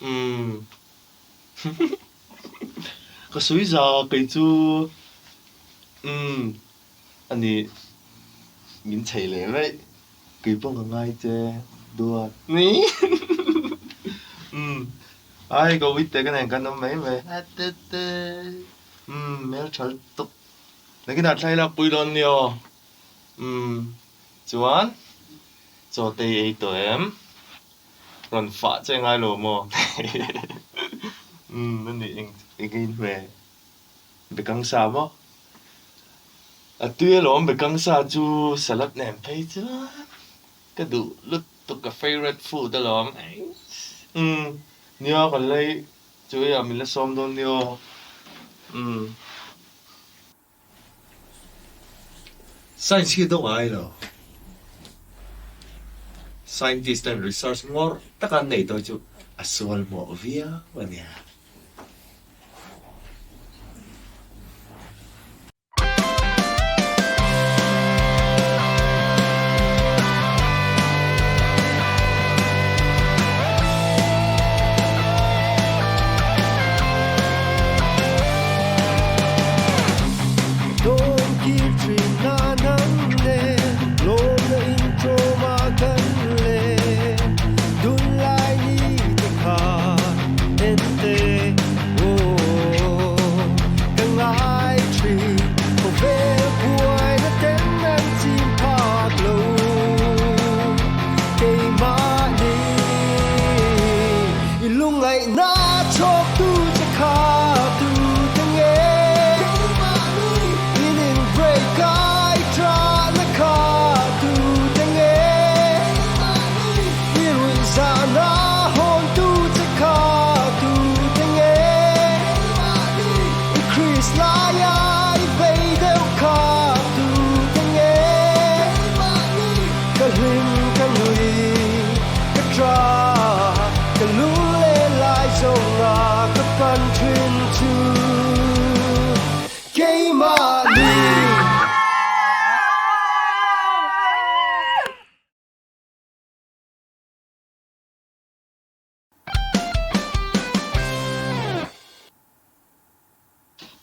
Umm. Ka sawi za kei chu. Umm. Ani min chei leh raih. Kei pawh ka ngai che duat. Umm. Ai ka uite ka nen kan awm mai mai. Umm hmel tha lutuk. Nakinah thla i lak pui dawn nia aw. Umm. Chuan chaw te i ei tawh em? Rawn fah che ngai lo maw? Umm a ni eng eng in hme bekang sa maw? A tui alawm bekang sa chu salad nen phei chuan ka duh lutuk ka favourite food alawm. Umm nia kan lei chu eiah min la sawm dawn nia aw. Umm. Science hi a dawng ai lo. Scientist ten research ngawr taka an nei tawh chu a sual mawh viau a nia.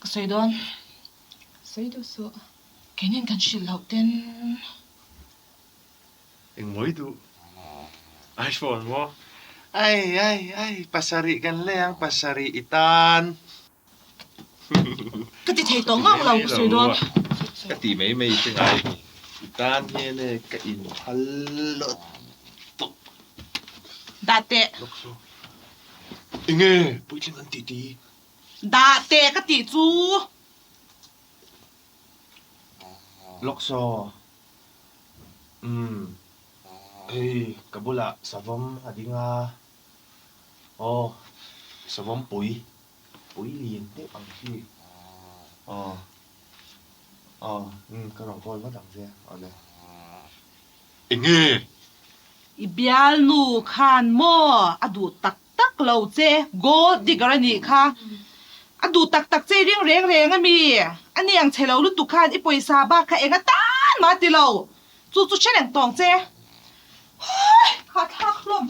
Ka sawi dawn. Sawi duh suh. Keinin kan hrilh loh ten. Engmawi duh. iPhone maw? Ai ai ai pasarih kan lei ang pasarih i tan. Ka ti thei tawh ngang lo ka sawi dawn. Ka ti mai mai che ngai. I tan hian e ka in phal lawt tawp. Dah teh. Enge puitling an ti ti. Dah teh ka tih chu. Lawk saw. Umm. Hei ka bulah savawm a ding a. Aw savawm pui. Pui lian deuh ang khi. Aw. Aw umm ka rawn call vat ang che awle. Enge? I bialnu khan maw a duh tak tak lo che gold digger a nih kha. A duh tak tak che i ring reng reng a mi? A ni ang che lo lutuk khan i pawisa bak kha eng atan mah a ti lo. Chu chu hre reng tawng che. Hawi! Hahthlak hlawm.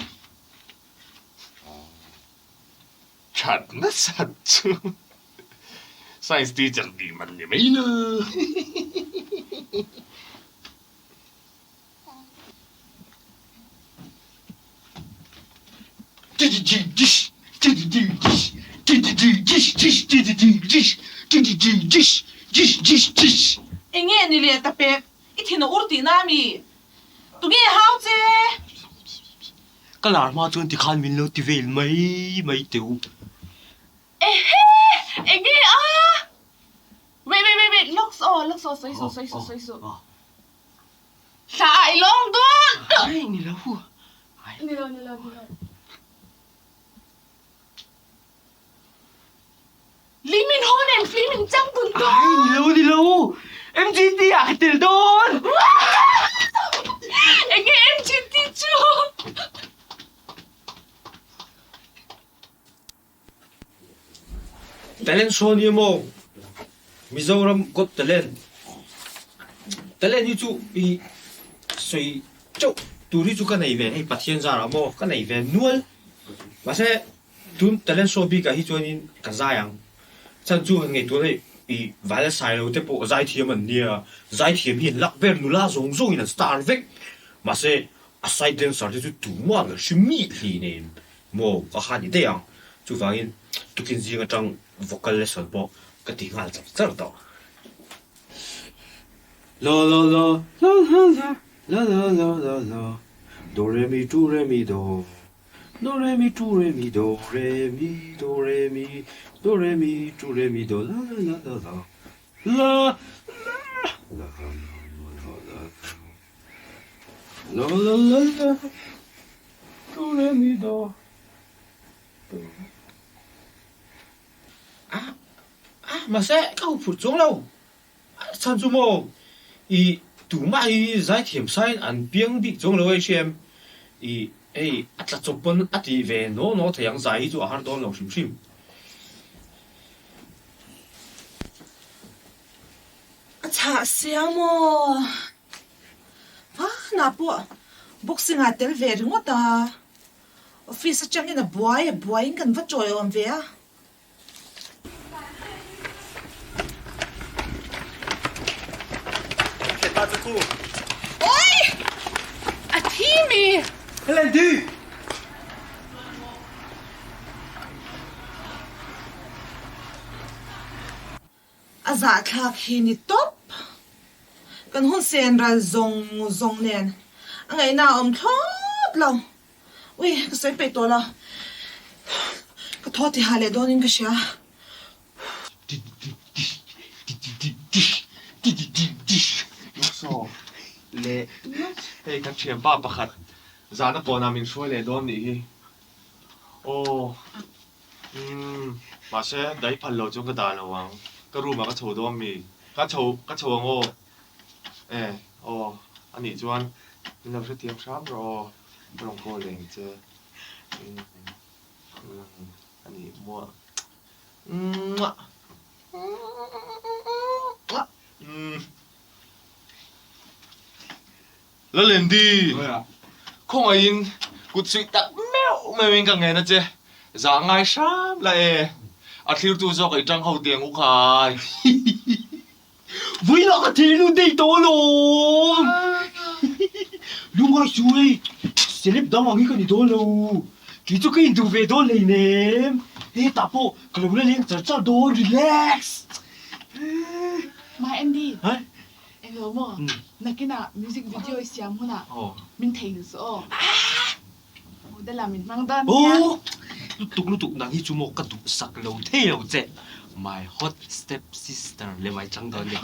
That nasat chu science teacher tih man ni mai lo. Enge ni leh ta pek? I thin a ur tihna a mi? Tunge hau che? Ka lar hma chuan tikhan min lo ti vel mai mai teh u. Ehe! Enge a? Wait wait wait wait looks aw looks aw sawi suh sawi suh sawi suh. Thla ah i lawng dawn. Ai ni lo. Ni lo ni lo ni lo. Lee Min Ho nen film in chang dun dawn. Ai ni lo ni lo. MGT ah ka tel dawn. Enge MGT chu? Talent show nia maw? Mizoram Got Talent. Talent hi chu i sawi chauh tur hi chu ka nei ve hei Pathian zarah maw ka nei ve nual. Mahse. Tun talent show bikah hi chuanin ka zai ang. Chan chu han ngaihtuah hei i Vaila Sailo te pawh zaithiam an nia, zaithiam hi an lak ber nula zawng zawngin an star vek. Mahse a side dancer te chu tumah an hre mih hli nen maw ka kha ni daih ang. Chuvangin tukin zing atang vocal lesson pawh ka ti nghal char char tawh. La la la la la la la la la la la do re mi do re mi do do re mi do re mi do re mi do re mi do re mi do re mi do la la la la la la la la la la la la la do re mi do do Ah ah mahse ka huphurh chuang lo. A chhan chu maw i tumah hi zaithiam sain an piang bik chuang lo e hriam i hei a tla chawp pawn a ti ve naw naw thei ang zai hi chu a har dawn lo hrim hrim. A chhah sia maw? Vanah pawh boxing ah tel ve ringawt a, office atangin a buai a buaiin kan va tawiawm ve a. Oi! A thi mi! A zahthlak hi ni tawp. Kan hun sen ral zawng zawng nen a ngaihna a awm thlawt lo. Ui, ka sawi peih tawh lo. Ka thaw ti ha leh dawnin ka hria. Saw leh hei kan thianpa pakhat zahna kawnah min hruai leh dawn nih hi. Aw. Umm, mahse dai phal lo chuan ka dah lo ang. Ka room ah ka chho dawn mi? Ka chho, ka chho ang aw. E, aw, a nih chuan min lo hrethiam hram rawh aw, ka rawn call leh ang che. Umm, umm, a nih muah. Muah. Muah. Umm. Lalendi, khawngaihin kut suih tak meuh meuhin ka ngen a che, zah ngai hram la e, a thlirtu zawk i tang ho tiang u khai. Vui lah ka thei lut daih tawh alawm. Lungngai chu hei celeb dang ang hi ka ni dawn lo, kei chu ka induh ve dawn hleinem, hetah pawh ka lo la leng char char dawn, relax. My Andy. Englo maw? Nakinah music video i siam hunah min thei duh suh aw. Model ah min hmang dawn nia. Aw! Lutuk lutuk nang hi chu maw ka duh sak lo thei lo che. My hot step sister leh mai chang dawn nia.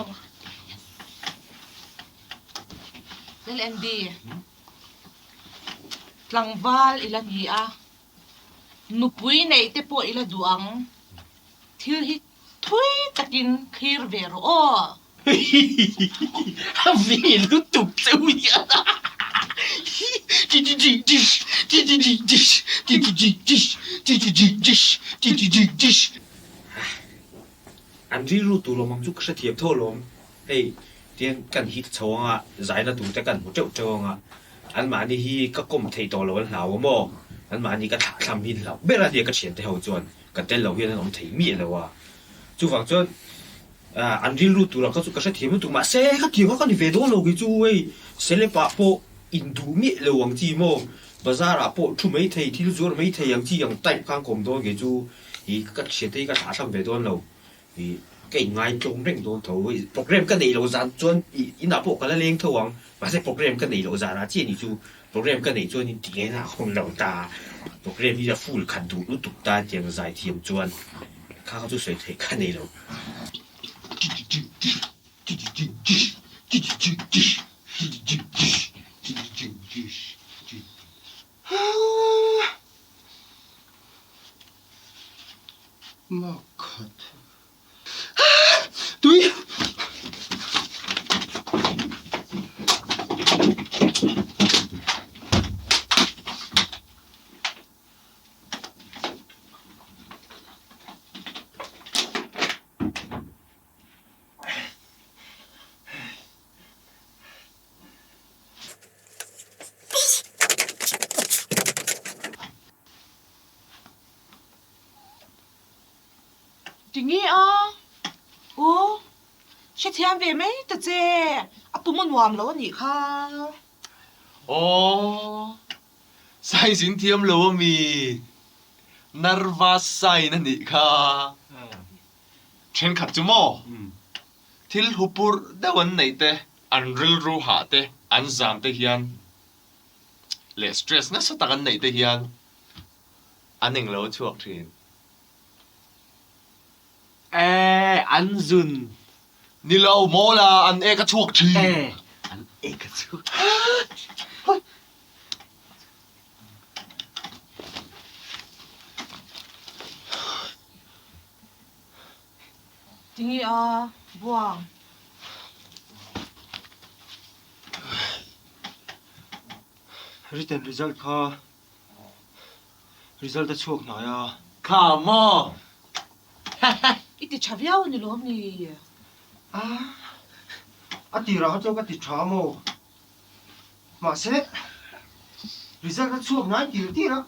Lal Andy, tlangval i la ni a, nupui neih te pawh i la duh ang. Thil hi Thui takin thlir ve rawh aw. A ve lutuk cheu hian a. An rilru tur awm ang chu ka hrethiam tho alawm. Hei tiang kan hit chho anga zaina tur te kan hmu teuh teuh anga anmahni hi ka kawm theih tawh lo an hlau a maw? Anmahni ka thlahthlam hi an hlauh ber a nia ka thiante ho chuan. Ka tel lo hian an awm thei miah lo a, chuvang chuan an rilru tur ang kha chu ka hrethiam lutuk mahse ka tiang kha ka ni ve dawn lo kei chu hei celeb ah pawh induh miah lo ang chi maw bazar ah pawh thu mai thei thil zuar mai thei ang chi ang type khan ka awm dawn kei chu ih ka thiante hi ka thlah thlam ve dawn lo ih ka inngai tlawm reng dawn tho hei program ka neih loh zan chuan ih inah pawh ka la leng tho ang mahse program ka neih loh zan ah chiah ni chu Program ka neih chuan in ti ngei na hun lo ta. Program hi a full khat duh lutuk ta tiang zai thiam chuan kha kha chu sawi theih ka nei lo. Makhat. Tui! Tinge a? Aw, hrethiam ve mai ta che, a pum a nuam lo a nih kha. Aw, science in thiam lo a mi? Nervous sign a nih kha. Thenkhat chu maw? Thil hupurh deuh an neih te, an rilru hah te, an zam te hian leh stress nasa tak an neih te hian an englo a chhuak thin. E, an zun. Ni lo, mawl a, an ek a chhuak thin. E, an ek a chhuak. Tinge a, buang. Written result kha Result a chhuak hnai a. Kha maw? I ti tha viau a ni lawm ni? A tirah kha chuan ka ti tha maw? Mahse, result a chhuak hnai tir tir a.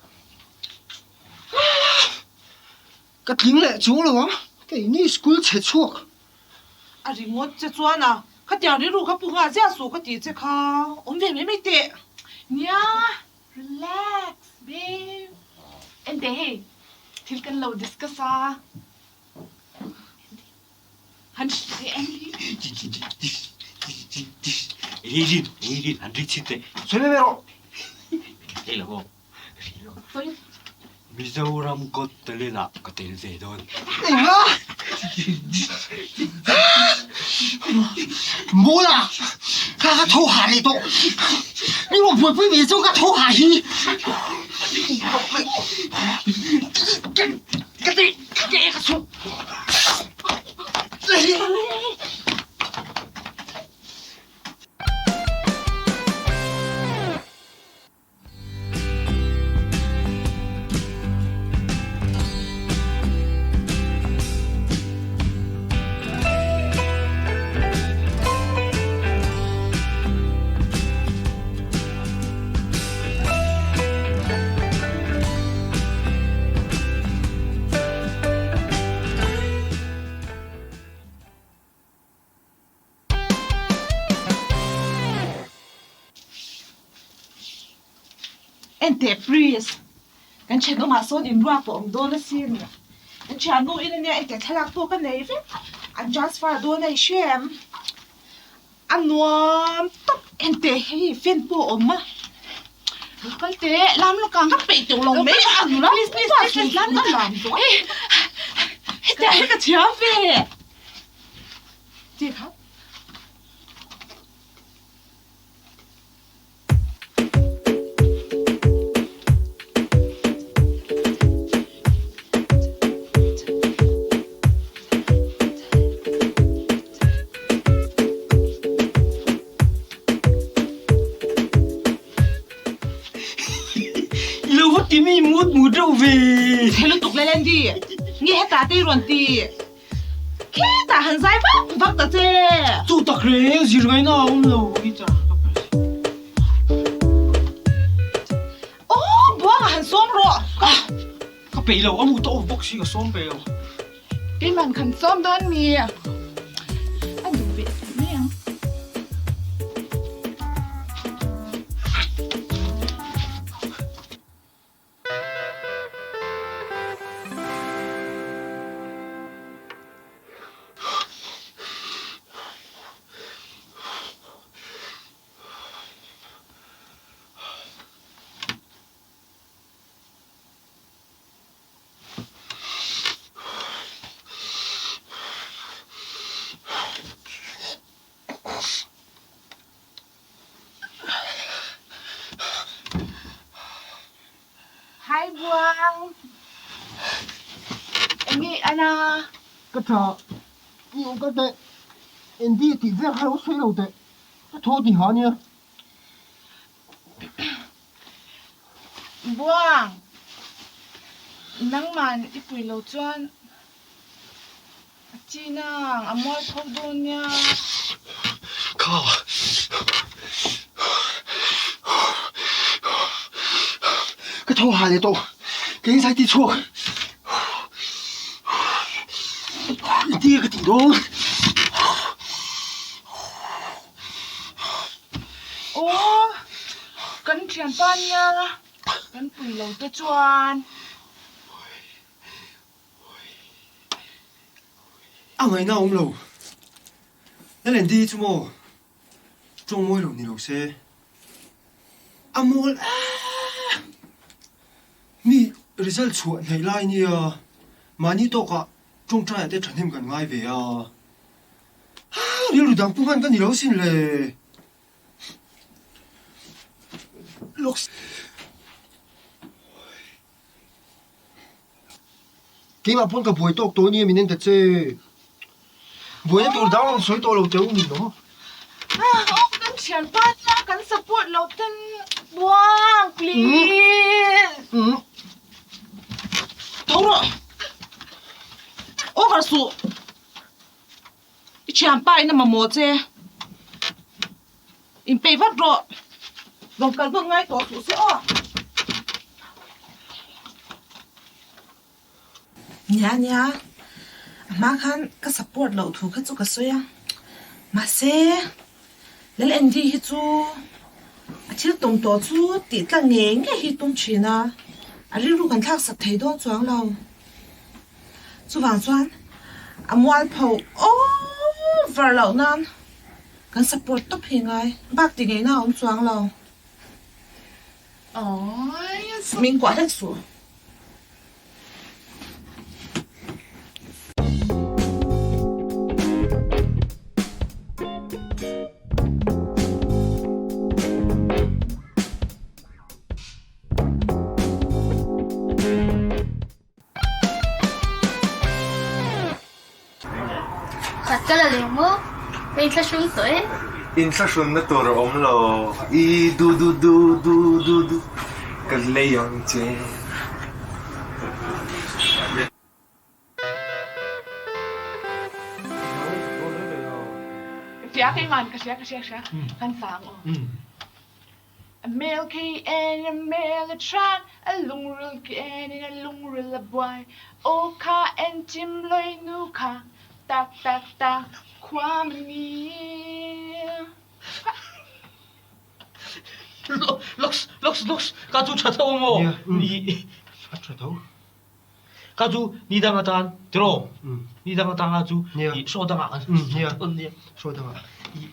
Ka tling leh chung lo ang, keini school chhe chhuak. A ringawt che chuan a, khatiang rilru kha pu nghah ziah suh ka tih che kha, awm ve mai mai teh. Nia, Relax babe. Ente hei thil kan lo discuss a. Han hre em hi. Eirin eirin han ri chhin teh. Sawi mai mai rawh. Hei lo aw. Sawi. Mizoram Got Talent ah ka tel ve dawn. Enga? Mawla! Kha ka tho ha leh tawh. Mi rawn buaipui ve chu ka tho ha hi. Ka ti ka ti ka chhuk. Enteh please, kan thenawmah sawn inruak pawh awm dawn asin, kan thiannu in ania enteh thlalak pawh ka nei vek, an transfer dawn a i hre em, a nuam tawp enteh hei fan pawh a awm a, lo kal teh lam lawk ang ka peih teuh lo mai a nula please please please lam lawk ang hetiang hi ka thiam ve. Ti kha. I lo va ti mi mut mut reuh ve. Chhe lutuk le Landy, nge hetah te i rawn ti? Khitah han zai vak vak ta che. Chu tak reng zir ngaihna a awm lo guitar ka perh. Aw buangah han sawm rawh. Ah ka peih lo a mu ta off bawk si ka sawm peih lo. Keiman kan sawm dawn mi a duh ve si mai ang. Hi Buang! Enge i an a? Ka tha ka teh Andy tih vel kha lo sawi lo teh ka thaw ti ha nia. Buang! Nangman i pui lo chuan A chi nang, a mual tho dawn nia. Kha. Ka tho ha leh tawh, ka inzai ti chhuak. Engtin nge ka tih dawn? Aw, kan thianpa nia, kan pui lo te chuan. A ngaihna a awm lo. Lalendi hi chu maw tawng mawi lo ni lo se a mawl em. Mi result chhuah hnaih lai nia mahni tawkah tawngtaiah te thahnem kan ngai ve a. Rilru dang pu hman ka ni lo sin le. Lawk. Keimah pawn ka buai tawk tawh ania min en ta che. Buaina tur dang rawn sawi tawh lo teh u min aw. Aw kan thianpa nia kan support lo ten buang please. Tho rawh. Over suh. I thianpa in a mamawh che. Inpeih vat rawh. Rawn kal dawn ngai tawh suh se aw. Nia nia, a hma khan ka support loh thu kha chu ka sawi a, mahse Lal Andy hi chu a thil tum tawh chu tih tlang ngei ngei hi tum thin a, a rilru kan thlak sak thei dawn chuang lo. Chuvang chuan a mualpho over loh nan kan support tawp hi ngai bak ti ngei na a awm chuang lo. Min kuah hlek suh. Khat ka la leh maw? Ka inthlahrung tawh e. Inthlahrunna tur a awm lo. I du du du du du du ka lei ang che. Ka hria keiman ka hria ka hria ka hria kan sang aw. A mel khi en a mel a tran a lungril khi en in a lungril a buai aw kha en chim loi nu kha tak tak tak khua mani. Lux lux lux ka chu tha tho maw ni a tha tho. Ka chu ni dang atan tiraw ni dang atanga chu i show dangah kan nia show dangah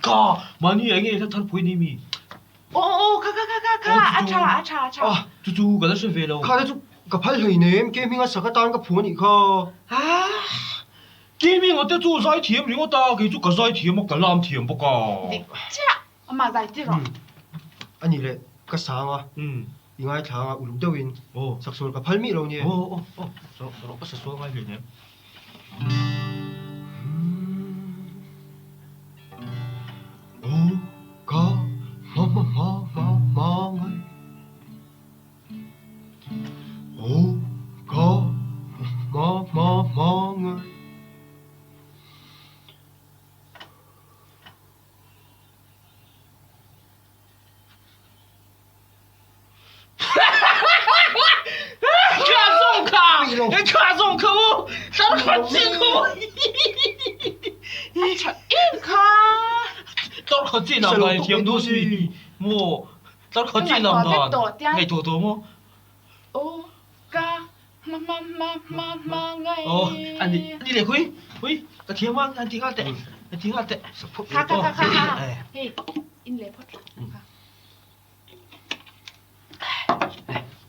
ka mahni eng nge thar pui ni mi aw aw kha kha kha kha kha a tha a tha a tha chu chu ka la hre ve lo kha te chu ka phal hlei nem ke hminga sak atan ka phu anih kha ke hminga te chu zai thiam ringawt a kei chu ka zai thiam a ka lam thiam bawk a dik chiah amah zai tir rawh ani leh ka sang a I ngaithla anga uluk deuhin saksual ka phal mih lo nia. Aw aw aw rawh ka sasual ngai hlei nem. Aw ka ma ma ma ma ma ngai Aw ka ma ma ma ngai.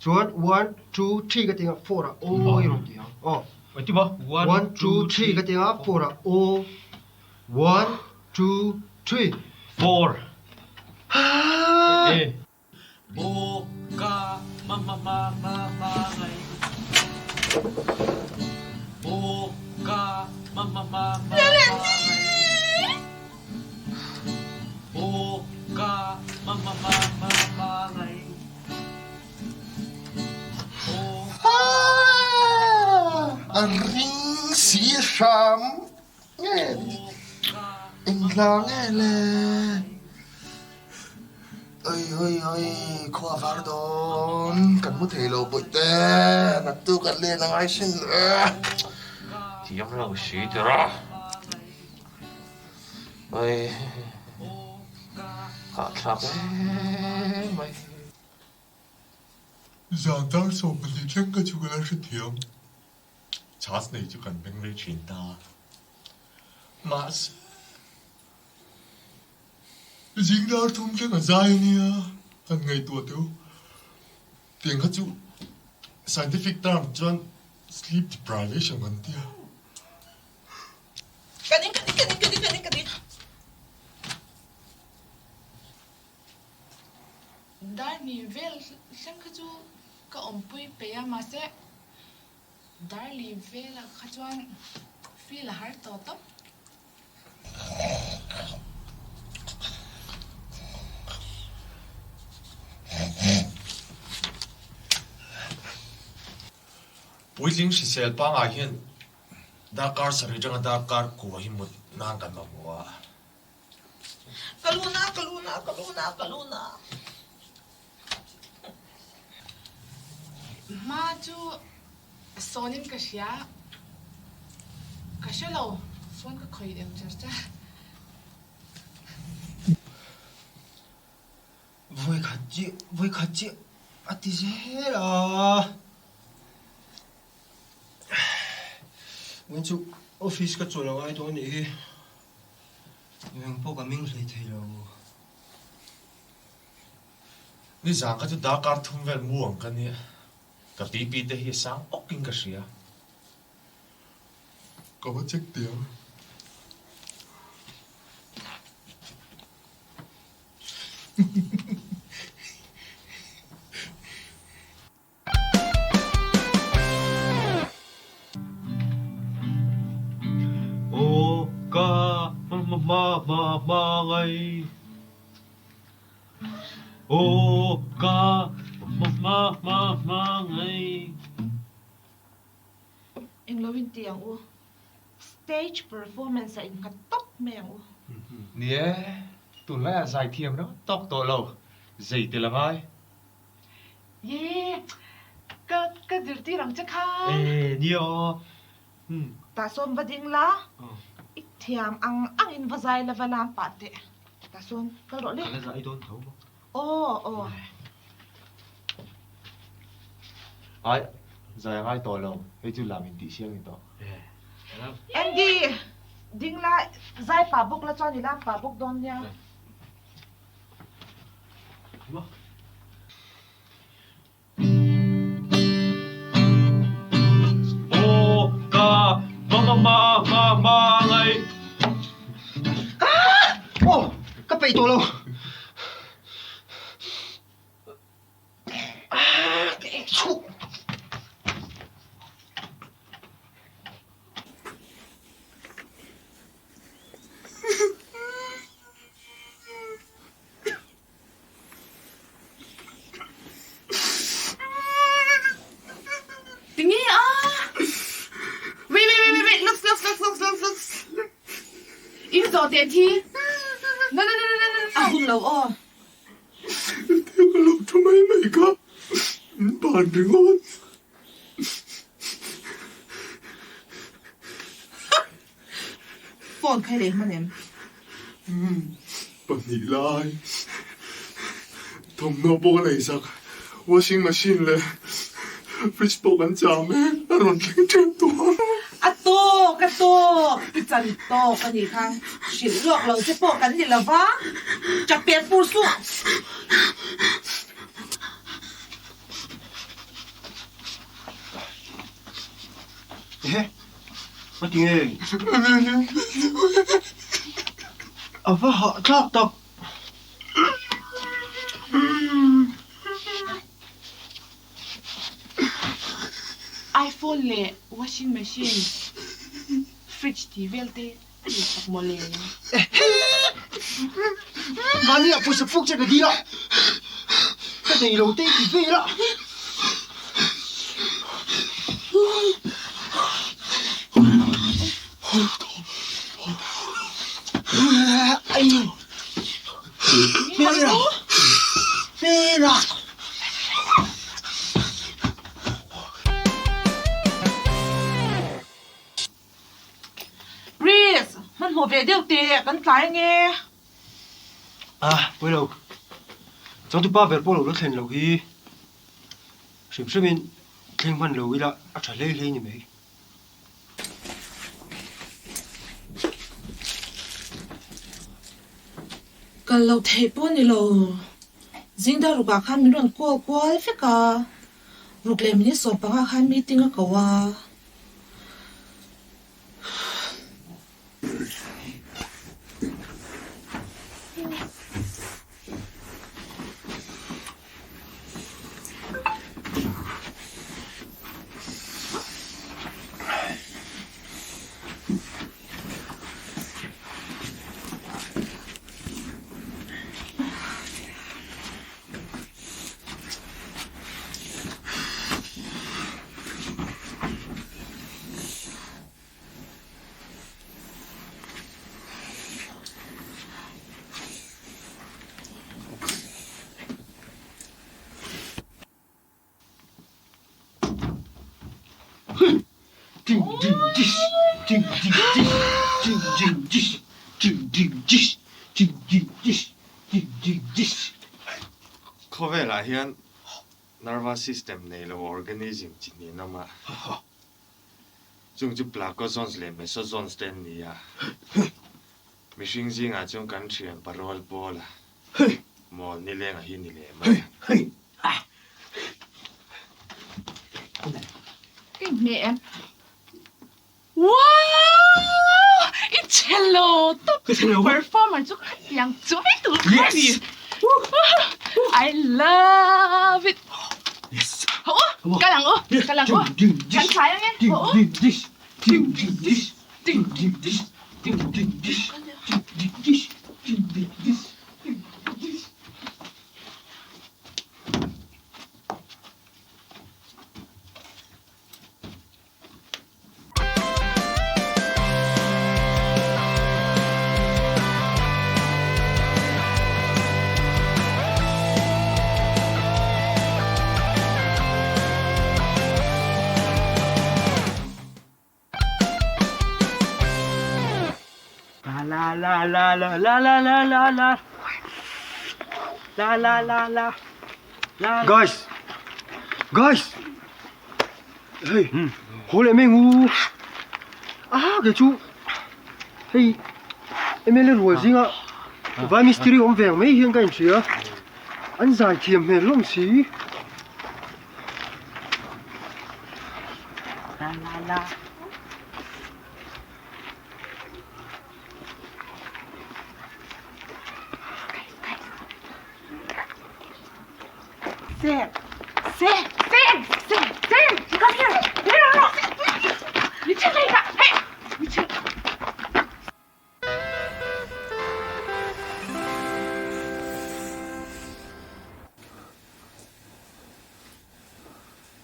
Chuan one two three ka ti anga four ah aw i rawn ti ang aw. One two three ka ti anga four ah aw one two three. Four. Aw ka ma ma ma ma ma ngai. Aw ka ma ma ma ma ma ngai. Aw ka ma ma ma ma ma ngai. A ring si hram nge eng hla nge le oi oi oi khua var dawn kan hmu thei lo bawih te naktuk an len a ngai sin le. Thiam lo si der a. Oi hahthlak em mai. Zan dar 12 thleng kha chu ka la hrethiam. Chhas nei chu kan beng rei thin ta. Mahse, zing dar thum thleng a zai a nia, han ngaihtuah teh u. Tiang kha chu scientific term chuan sleep deprivation kan ti a. Ka ning, ka ning, ka ning, ka ning, ka ning, ka ning. Dar hnih vel thleng kha chu ka awmpui peih a, mahse dar li velah kha chuan feel a har tawh tawp. Puitling hrisel pangai hian darkar sarih atanga darkar kua hi mut nan kan mamawh a. Ka lu na, ka lu na, ka lu na, ka lu na. Hma chu sawnin ka hria, ka hre lo, phone ka khawih deuh char char. Vawikhat chiah, vawikhat chiah a ti zel a. Vawiin chu office ka chawl a ngai dawn anih hi. Eng pawh ka ming hlei thei lo. Nizan kha chu darkar thum vel mu ang ka nia. Ka pipi te hi a sang awk in ka hria. Ka va check teh ang. Aw ka ma ma ma ngai Aw ka ma ma ma ma ngai. Englo in ti ang u. Stage performance ah in nghat tawp mai ang u. Ni e, tunlai ah zaithiam ringawt tawk tawh lo, zei tel a ngai. Ye, ka ka zirtir ang che kha. E, nia. Umm. Tah sawn va ding la, i thiam ang ang in va zai la va lam pah teh. Tah sawn kal rawh le. Ka la zai dawn tho maw? Aw, aw. Ai, zai a ngai tawh lo, hei chu lam in tih siang ni tawh. Andy, ding la, zai pah bawk la chuan i lam pah bawk dawn nia. Aw ka ma ma ma ma ma ngai. Aw ka peih tawh lo. Ka ek chhuak. Tinge a? Wait, wait, wait, wait, wait, looks, looks, looks, looks, looks, looks. In zawh teh thi. No, no, no, no, no, no. A hun lo aw. Hetiang a lo thu mai mai kha ban ringawt. Phone kha i lei hman em? Pahnih lai thawmhnaw pawh ka lei sak, washing machine leh fridge pawh kan chah mek, a rawn thleng tep tawh a. A tawk, a tawk, i chan tawk a nih kha, hrilh lawk lo che pawh kan ni lova, chapel pur suh. Ehe, a ti nge? A va hahthlak tak. iPhone leh washing machine, fridge tih vel te a ni tak maw le? Ehe! Mahni ah pawisa puk che ka dil a, ka nei lo te i ti vel a. Hmela! Hmela! Hmanhmawh ve deuh teh, kan tlai ange. Ah, pawi lo. Changtupa ber pawh lo la thlen loh hi hrim hrimin thleng hman lo ila a tha hlei hlei ni mai. Kal loh theih pawh ni lo. Zingdar rukah khan min rawn call kual vek a, ruk leh minute 15 khan meeting a ko a. Khawvelah hian nervous system nei lo organism chi hnih an awm a. Chung chu placozoans leh mesozoans te an ni a. Mihring zingah chuan kan thian parual pawl a mawl nileng a hi ni leh mai a. Ka inhmeh em? Wow! I che lo tawp! Performer chu khatiang chuai tur kha a ni. I love it! Haw u, kal ang u, kal ang u. Kan thlai ang e, haw u. La la la la la la la la la la la la la la Guys! Guys! Hei, haw leh mai ngu. Ah, kei chu hei MLA rual zinga vai mistiri awm ve ang mai hian ka inhria. An zai thiam hmel hlawm si. La la la. Sam! Sam! Sam! Sam! Sam! You come here! Here! 你去那个！嘿！你去！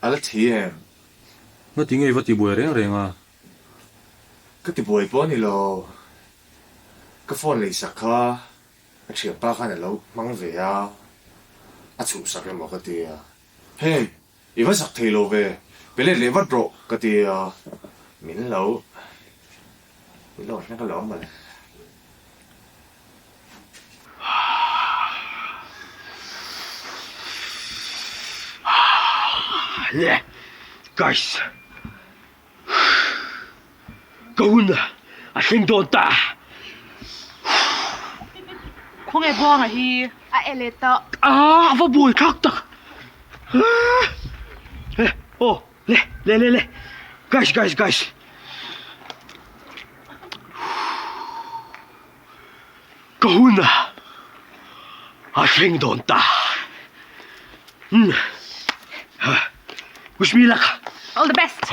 A la thi em? Nga ti nge i va ti buai reng reng a? Ka ti buai pawh a ni lo. Ka phone leisak kha A thianpa khan a lo hmang ve a, a chhuhsak emaw ka ti a. Hey, i va sak thei lo ve, pe let leh vat rawh ka ti a, min lo, min lo hlek alawm mawle. Le, guys, Ka hun a thleng dawn ta. Khawnge Buanga hi a e leh tawh. Ah, a va buai thlak tak. Le, oh, le, le, le, le. Guys, guys, guys. Ka hun a thleng dawn ta. Hmm. Wish me luck. All the best.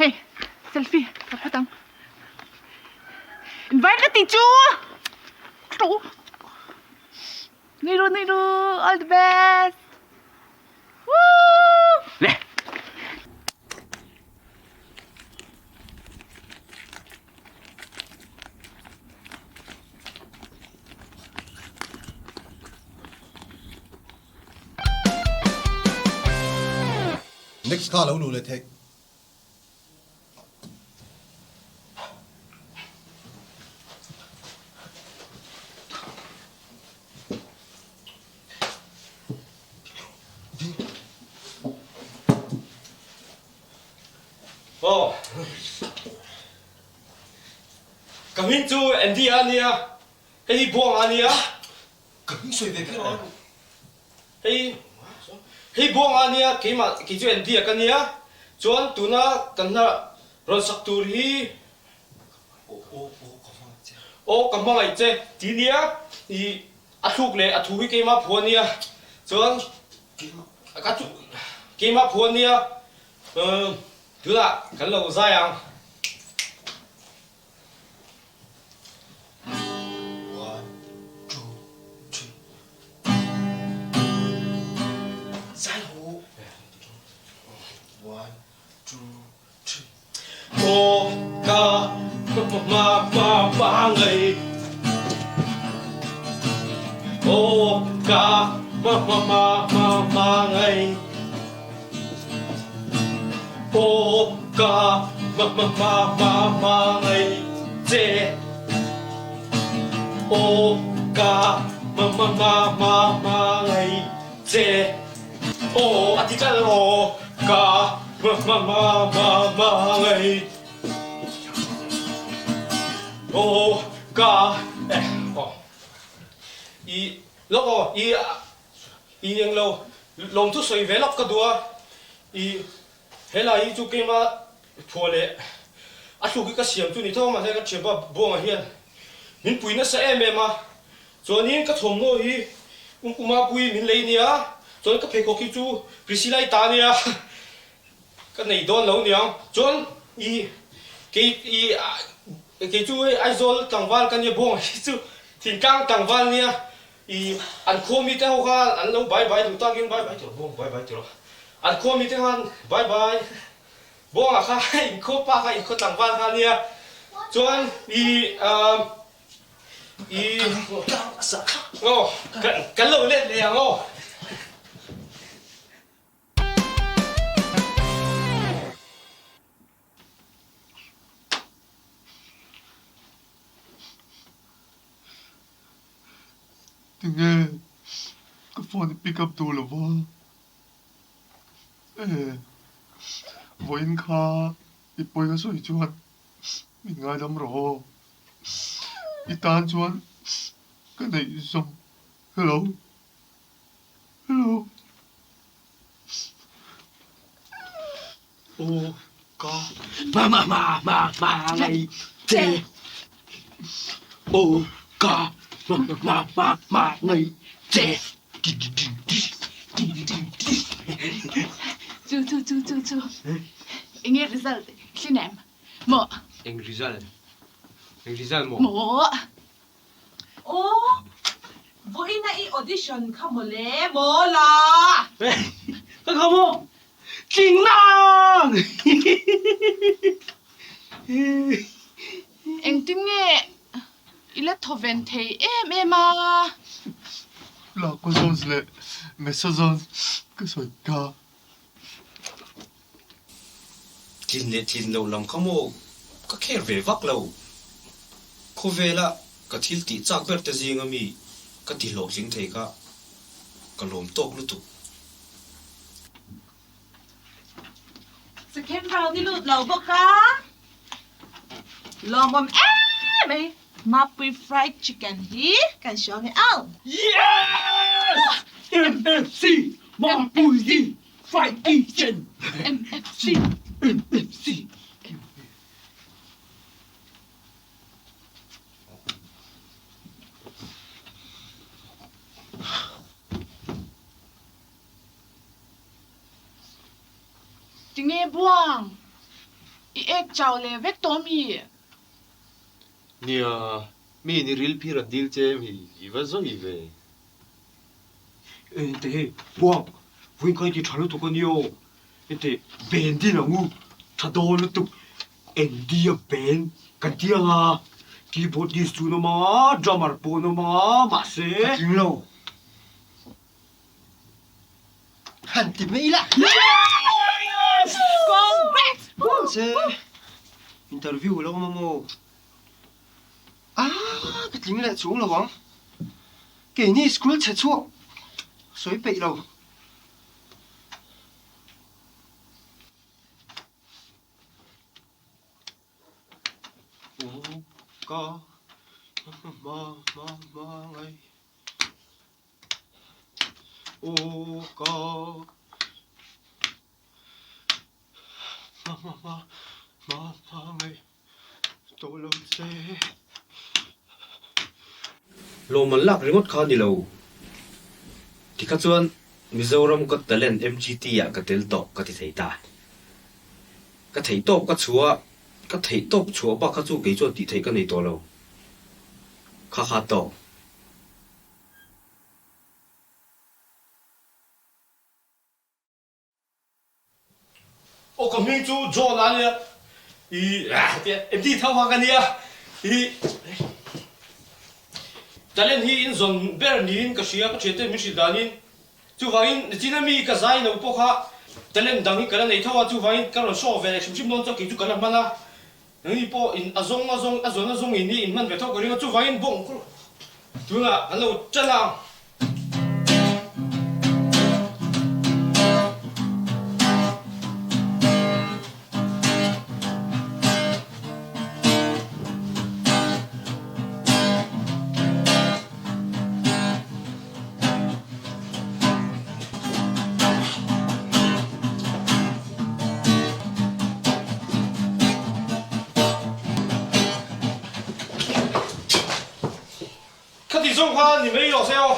Hey, selfie. Ka phawt ang. Invite ka ti chu. Nui ru, nui ru. All the best. Woo! Le. Next kha lo luh leh theih. Aw. Ka hming chu Andy a nia, hei hi Buanga a nia. Ka hming sawi ve kher a. Hei hei Buanga a nia, keimah kei chu Andy a ka nia. Chuan tuna kan hna rawn sak tur hi Aw ka hmangaih che ti nia, i a thluk leh a thu hi keimah phu a nia. Chuan keimah phu a nia. Tunah kan lo zai ang. One, two, three. Zai ho. One, two, three. Aw ka ma ma ma ngei Aw ka ma ma ma ma ma ngei Aw ka ma ma ma ma ma ngei che Aw ka ma ma ma ma ma ngei che Aw a ti kal aw ka ma ma ma ma ma ngei Aw ka eh aw i lawk aw i i englo lawmthu sawi ve lawk ka duh a i helai hi chu keima Phuah leh a hluk hi ka siam chu ni tho mahse ka thianpa Buanga hian min pui nasa em em a, chuanin ka thawmhnaw hi Um Umapui min lei nia, chuan ka pheikhawk hi chu Priscilla-i ta nia ka nei dawn lo niang, chuan i kei i kei chu hei Aizawl tlangval ka nia Buanga hi chu thingtlang tlangval nia i an khua mite ho khan an lo bye bye duh takin bye bye tih Buanga bye bye tih rawh an khua mite khan bye bye. Buangah kha inkhaw pa kha inkhaw tlangval kha ania chuan i i aw kan lo let leh ang aw. Tinge ka phone i pick up duh lova. E, vawiin kha i pawi ka sawi chuan min ngaidam rawh aw. I tan chuan ka neih zawng. Hello, hello. Aw ka ma ma ma ma ma ngei che. Aw ka ma ma ma ma ngei che. Chu chu chu chu chu enge result hlim em maw? Eng result? Eng result maw? Maw? Aw vawiina i audition kha mawle maw la? Ka kha maw? Tling nang! Engtin nge I la thawven thei em em a. Lakozones leh Mesozones ka sawi ta. Tlin leh tlin loh lam kha maw ka kher ve vak lo. Khawvela ka thil tih chak ber te zinga mi ka ti hlawhtling thei kha ka lawm tawk lutuk. Second round i lut lo bawk a, lawmawm em mai. Mapui fried chicken hi kan hria nge ang. Yes! MFC! Mapui fried kitchen! MFC! MFC! Tinge buang? I ek chau leh vek tawh mi? Nia, mi ni ril phir an dil che mi i va zawi ve. Ente hei, buang, vawiin kha i ti tha lutuk a nia aw. Ente, ben din ang u, tha dawn lutuk, Andy-a ben kan ti ang a, keyboardist chu an awm ang a, drummer pawh an awm ang a, mahse. Ka tling lo. Han ti mai la. Yes! Congrats! Mahse interview a lo awm a maw? Ah ka tling leh chuang lo ang. Keini school chhe chhuak sawi peih lo. Aw ka ma ma ma ngai Aw ka ma ma ma ma ma ngai tawh lo che. Lawmman lak ringawt kha a ni lo. Tikha chuan Mizoram Got Talent MGT ah ka tel tawh ka ti thei ta. Ka theih tawp ka chhuah a, ka theih tawp chhuah bak kha chu kei chuan tih theih ka nei tawh lo. Kha kha tawk. Aw ka hming chu John a nia i MD tho kha ka nia i talent hi in zawn ber niin ka hria ka thiante min hrilh danin chuvangin nichina mi ka zai lo pawh kha talent dang hi ka la nei tho a chuvangin ka rawn show ve leh hrim hrim dawn chuan kei chu ka la hman a nangni pawh in a zawng a zawng a zawn a zawng in hi in hman ve tho ka ring a chuvangin bawng tunah kan lo tan ang. Khati zawng kha ni mai lo se aw.